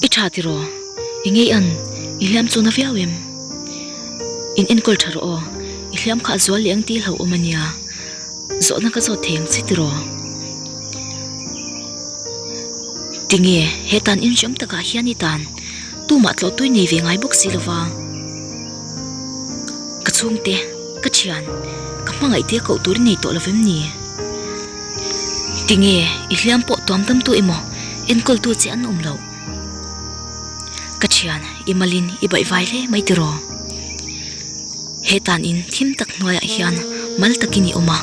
I tha tiraw? I ngei an, i hliam chu na viau em? In enkawl tha rawh aw, i hliam kha a zual leh ang tih hlauhawm a nia. Zawhna ka zawt thei ang che tiraw? Tinge he tan inhriam takah hian i tan tumah tlawh tui nei ve ngai bawk si lova? Ka chhungte, ka thian, ka hmangaih te koh tur i nei tawh lovem ni? Tinge i hliam pawh tuam tam tu emaw enkawltu che an awm loh? Ka thian, i malin i baihvai hle mai tiraw? He tan in thim tak hnuaiah hian mal takin i awm a.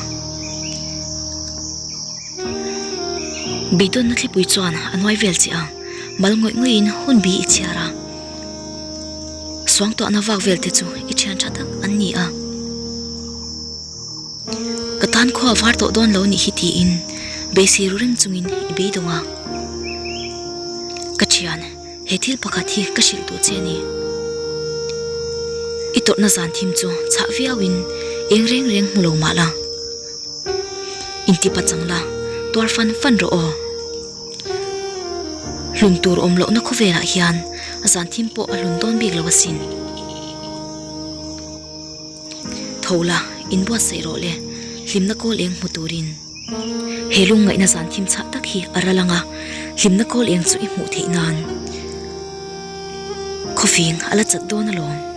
Beidawnna thlipui chuan a nuai vel che a, mal ngawih ngawihin hun bi i chhiar a. Suangtuahna vak vel te chu i thian tha tak an ni a. Ka tan khua a var tawh dawn lo nih hi tiin beisei ru reng chungin i beidawng a. Ka thian, he thil pakhat hi ka hrilh duh che a ni. I tawrhna zan thim chu chhah viauin eng reng reng hmu lo mah la. Intipa chang la, tuar fan fan rawh aw. Hlun tur awm lohna khawvelah hian zan thim pawh a hlun dawn bik lo asin. Tho la, inbuatsaih rawh le, hlimna kawl eng hmu turin. He lungngaihna zan thim chhah tak hi a ral ang a, hlimna kawl eng chu i hmuh theih nan khawfing a la chat dawn alawm.